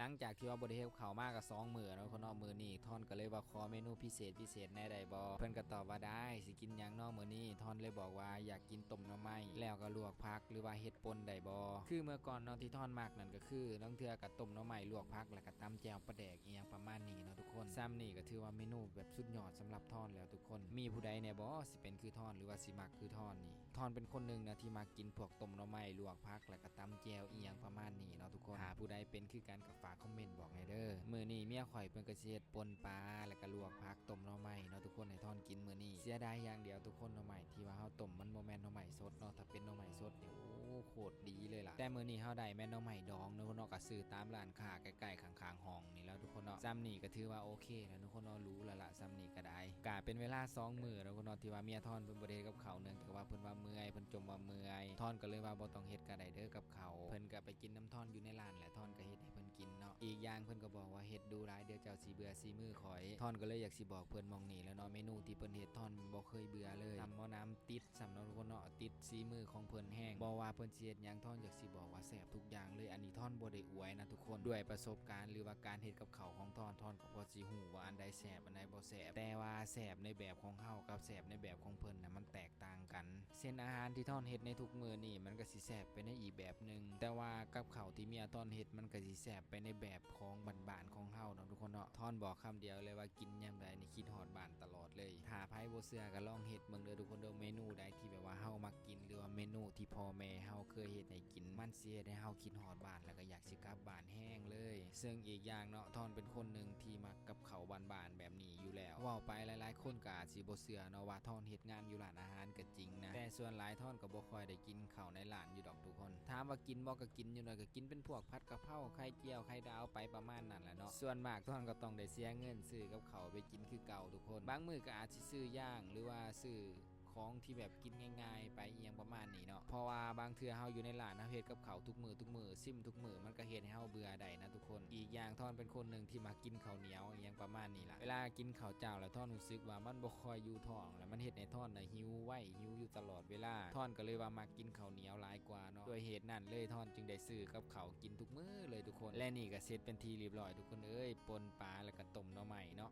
ຫຼັງຈາກທີ່ວ່າບໍ່ໄດ້ເຮັດກັບເຂົ້າມາກໍສອງມື້ເນາະ ເນາະ ມື້ນີ້ທອນກໍເລີຍວ່າຂໍເມນູພິເສດພິເສດແດ່ໄດ້ບໍ່? ເພິ່ນກໍຕອບວ່າໄດ້ ຊິກິນຫຍັງເນາະມື້ນີ້? ທອນເລີຍບອກວ່າຢາກກິນຕົ້ມໜໍ່ໄມ້ ແລ້ວກໍລວກຜັກ ຫຼືວ່າເຫັດປົ່ນໄດ້ບໍ່? ຄືເມື່ອກ່ອນເນາະທີ່ທອນມັກນັ້ນກໍຄື ລາງເທື່ອກໍຕົ້ມໜໍ່ໄມ້ ລວກຜັກ ແລ້ວກໍຕຳແຈ່ວປາແດກ ອີ່ຫຍັງປະມານນີ້ເນາະທຸກຄົນ. ຊ່ຳນີ້ກໍຖືວ່າເມນູແບບສຸດຍອດສຳລັບທອນແລ້ວທຸກຄົນ. ມີຜູ້ໃດແດ່ບໍ່ ຊິເປັນຄືທອນ ຫຼືວ່າຊິມັກຄືທອນນີ້? ທອນເປັນຄົນໜຶ່ງນະທີ່ມັກກິນພວກຕົ້ມໜໍ່ໄມ້ ລວກຜັກ ແລ້ວກໍຕຳແຈ່ວ ອີ່ຫຍັງປະມານນີ້ເນາະທຸກຄົນ. ຖ້າຜູ້ໃດເປັນຄືກັນກໍຝາກຄອມເມັນບອກແດ່ເດີ. ມື້ນີ້ເມຍຂ້ອຍເພິ່ນກໍຊິເຮັດປົ່ນປາ ແລ້ວກໍລວກຜັກ ຕົ້ມໜໍ່ໄມ້ເນາະທຸກຄົນ ໃຫ້ທອນກິນມື້ນີ້. ເສຍດາຍຢ່າງດຽວທຸກຄົນ ໜໍ່ໄມ້ທີ່ວ່າເຮົາຕົ້ມມັນບໍ່ແມ່ນໜໍ່ໄມ້ສົດເນາະ. ຖ້າເປັນໜໍ່ໄມ້ສົດນີ້ ໂອ້ ໂຄດດີເລີຍລະ. ແຕ່ມື້ນີ້ເຮົາໄດ້ແມ່ນໜໍ່ໄມ້ດອງເນາະ ເນາະ ກໍຊື້ຕາມຮ້ານຄ້າໃກ້ໆຂ້າງໆຫ້ອງນີ້ແຫຼະທຸກຄົນເນາະ. ຊ່ຳນີ້ກໍຖືວ່າໂອເຄແລ້ວທຸກຄົນເນາະ ຫຼູແລ້ວລະ ຊ່ຳນີ້ກໍໄດ້. ກະເປັນເວລາສອງມື້ແລ້ວເນາະ ທີ່ວ່າເມຍທອນເພິ່ນບໍ່ໄດ້ເຮັດກັບເຂົ້າ ເນື່ອງຈາກວ່າເພິ່ນວ່າເມື່ອຍ ເພິ່ນຈົ່ມວ່າເມື່ອຍ. ທອນກໍເລີຍວ່າບໍ່ຕ້ອງເຮັດກໍໄດ້ເດີກັບເຂົ້າ. ເພິ່ນກໍໄປກິນນຳທອນຢູ່ໃນຮ້ານແຫຼະ ທອນກໍເຮັດໃຫ້ເພິ່ນກິນເນາະ. ອີກຢ່າງເພິ່ນກໍບອກວ່າເຮັດດູຫຼາຍ ດຽວເຈົ້າຊິເບື່ອສີມືຂ້ອຍ. ທອນກໍເລີຍຢາກຊິບອກເພິ່ນໝ່ອງນີ້ແຫຼະເນາະ ເມນູທີ່ເພິ່ນເຮັດ ທອນບໍ່ເຄີຍເບື່ອເລີຍ. ນຳໝໍ້ນ້ຳຕິດ ຊ້ຳເນາະທຸກຄົນເນາະ ຕິດສີມືຂອງເພິ່ນແຮງ. ບໍ່ວ່າເພິ່ນຊິເຮັດຫຍັງ ທອນຢາກຊິບອກວ່າແຊບທຸກຢ່າງເລີຍ. ອັນນີ້ທອນບໍ່ໄດ້ອວຍນະທຸກຄົນ ດ້ວຍປະສົບການ ຫຼືວ່າການເຮັດກັບເຂົ້າຂອງທອນ ທອນກໍພໍຊິຮູ້ວ່າອັນໃດແຊບ ອັນໃດບໍ່ແຊບ. ແຕ່ວ່າແຊບໃນແບບຂອງເຮົາກັບແຊບໃນແບບຂອງເພິ່ນນະ ມັນແຕກຕ່າງກັນ. ເຊັ່ນອາຫານທີ່ທອນເຮັດໃນທຸກມື້ນີ້ ມັນກໍຊິແຊບໄປໃນອີກແບບໜຶ່ງ ແຕ່ວ່າກັບເຂົ້າທີ່ເມຍທອນເຮັດ ມັນກໍຊິແຊບໄປໃນແບບຂອງບ້ານໆຂອງເຮົາເນາະທຸກຄົນເນາະ. ທອນບອກຄຳດຽວເລີຍວ່າ ກິນຍາມໃດນີ້ຄິດຮອດບ້ານຕະຫຼອດເລີຍ. ຖ້າໃຜບໍ່ເຊື່ອກໍລອງເຮັດເບິ່ງເດີທຸກຄົນເດີ. ເມນູໃດທີ່ແບບວ່າເຮົາມັກກິນ ຫຼືວ່າເມນູທີ່ພໍ່ແມ່ເຮົາເຄີຍເຮັດໃຫ້ກິນ ມັນຊິເຮັດໃຫ້ເຮົາຄິດຮອດບ້ານ ແລ້ວກໍຢາກຊິກັບບ້ານແຮງເລີຍ. ເຊິ່ງອີກຢ່າງເນາະ ທອນເປັນຄົນໜຶ່ງທີ່ມັກກັບເຂົ້າບ້ານໆແບບນີ້ຢູ່ແລ້ວ. ເວົ້າໄປຫຼາຍໆຄົນກໍອາດຊິບໍ່ເຊື່ອເນາະວ່າທອນເຮັດງານຢູ່ຮ້ານອາຫານກໍຈິງນະ ແຕ່ສ່ວນຫຼາຍທອນກໍບໍ່ຄ່ອຍໄດ້ກິນເຂົ້າໃນຮ້ານຢູ່ດອກທຸກຄົນ. ຖາມວ່າກິນບໍ່ ກໍກິນຢູ່ໜ້ອຍ ກໍກິນເປັນພວກຜັດກະເພາ ໄຂ່ຈຽວ ໄຂ່ດາວ ໄປປະມານນັ້ນແຫຼະເນາະ. ສ່ວນມາກທອນກໍຕ້ອງໄດ້ເສຍເງິນຊື້ກັບເຂົ້າໄປກິນຄືເກົ່າທຸກຄົນ. ບາງມື້ກໍອາດຊິຊື້ຢ່າງ ຫຼືວ່າຊື້ຂອງທີ່ແບບກິນງ່າຍໆໄປ ອີ່ຫຍັງປະມານນີ້ເນາະ. ເພາະວ່າບາງເທື່ອເຮົາຢູ່ໃນຮ້ານ ເຮົາເຮັດກັບເຂົ້າທຸກມື້ທຸກມື້ ຊິມທຸກມື້ ມັນກໍເຮັດໃຫ້ເຮົາເບື່ອໄດ້ນະທຸກຄົນ. ອີກຢ່າງທອນເປັນຄົນໜຶ່ງທີ່ມັກກິນເຂົ້າໜຽວ ອີ່ຫຍັງປະມານນີ້ລະ. ເວລາກິນເຂົ້າເຈົ້າແລ້ວ ທອນຮູ້ສຶກວ່າມັນບໍ່ຄ່ອຍຢູ່ທ້ອງ ແລ້ວມັນເຮັດໃຫ້ທອນນະຫິວໄວ ຫິວຢູ່ຕະຫຼອດເວລາ. ທອນກໍເລີຍວ່າມັກກິນເຂົ້າໜຽວຫຼາຍກວ່າເນາະ. ດ້ວຍເຫດນັ້ນເລີຍ ທອນຈຶ່ງໄດ້ຊື້ກັບເຂົ້າກິນທຸກມື້ເລີຍທຸກຄົນ. ແລະນີ້ກໍເສັດເປັນທີ່ລຽບຮ້ອຍທຸກຄົນເອີຍ ປົ່ນປາ ແລ້ວກໍຕົ້ມໜໍ່ໄມ້ເນາະ.